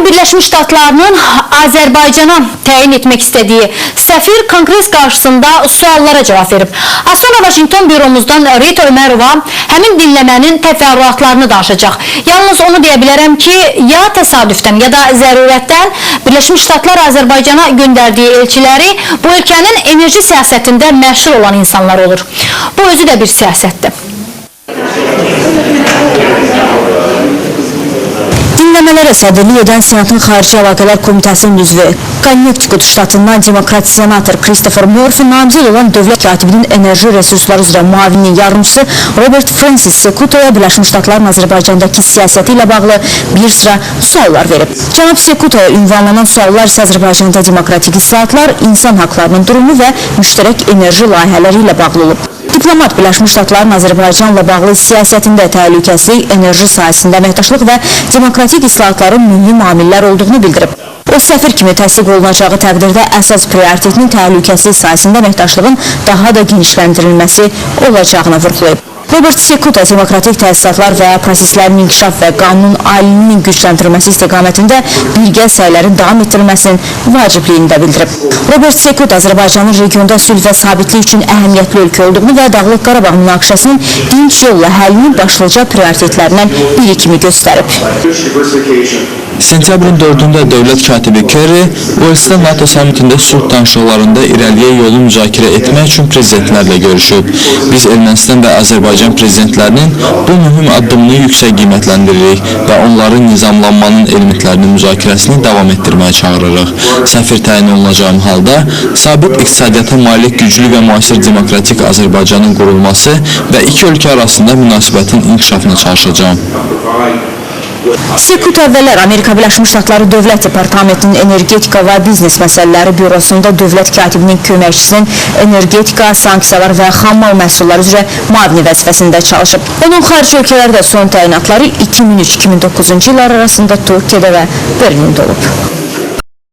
Amerika Birləşmiş Ştatlarının Azərbaycana təyin etmək istədiyi səfir Konqres qarşısında suallara cavab verib. Az sonra Vaşinqton büromuzdan Rita Ömərova həmin dinləmənin təfərrüatlarını danışacaq. Yalnız onu deyə bilərəm ki, ya təsadüfdən ya da zərurətdən Birləşmiş Ştatlar Azərbaycana göndərdiyi elçiləri bu ölkənin enerji siyasətində məşhur olan insanlar olur. Bu özü də bir siyasətdir. Dinləmələrə sədrlik edən Senatın Xarici Əlaqələr Komitəsinin üzvü, Connecticut ştatından demokrat senator Christopher Murphy namizəd olan dövlət katibinin enerji resursları üzrə müavininin yardımçısı Robert Francis Sekutoya Birləşmiş Ştatların Azərbaycandakı siyasəti ilə bağlı bir sıra suallar verib. Cənab Sekutoya ünvanlanan suallar isə Azərbaycanda demokratik islahatlar, insan haqlarının durumu və müştərək enerji layihələri ilə bağlı olub. Diplomat Birləşmiş Ştatların Azərbaycanla bağlı siyasətində təhlükəsizlik, enerji sahəsində əməkdaşlıq və demokratik islahatların mühüm amillər olduğunu bildirib. O səfir kimi təsdiq olunacağı təqdirdə əsas prioritetinin təhlükəsizlik sahəsində əməkdaşlığın daha da genişləndirilməsi olacağını vurğulayıb. Robert Sekuta demokratik təsisatlar və proseslərin inkişaf və qanun aliliyinin gücləndirilməsi istiqamətində birgə səylərin davam etdirilməsinin vacibliyini də bildirib. Robert Sekuta Azərbaycanın regionda sülh və sabitlik üçün əhəmiyyətli ölkə olduğunu və Dağlıq Qarabağ münaqişəsinin dinc yolla həllinin başlıca prioritetlərindən biri kimi göstərib. Sentyabrın 4-də dövlət katibi Kerry, Uelsdə NATO sammitində sülh danışıqlarında irəliyə yolu müzakirə etmək üçün prezidentlərlə görüşüb. Biz Ermənistan və Azərbaycan prezidentlərinin bu mühüm addımını yüksək qiymətləndiririk və onların nizamlanmanın elementlərinin müzakirəsini davam etdirməyə çağırırıq. Səfir təyin olunacağım halda, sabit iqtisadiyyata malik güclü və müasir demokratik Azərbaycanın qurulması və iki ölkə arasında münasibətin inkişafına çalışacağam. Sekuta əvvəllər Amerika Birləşmiş Ştatları Dövlət Departamentinin Energetika və Biznes Məsələləri Bürosunda dövlət katibinin köməkçisinin energetika, sanksiyalar və xammal məhsulları üzrə müavini vəzifəsində çalışıb. Onun xarici ölkələrdə son təyinatları 2003-2009-cu illər arasında Türkiyədə və Berlində olub.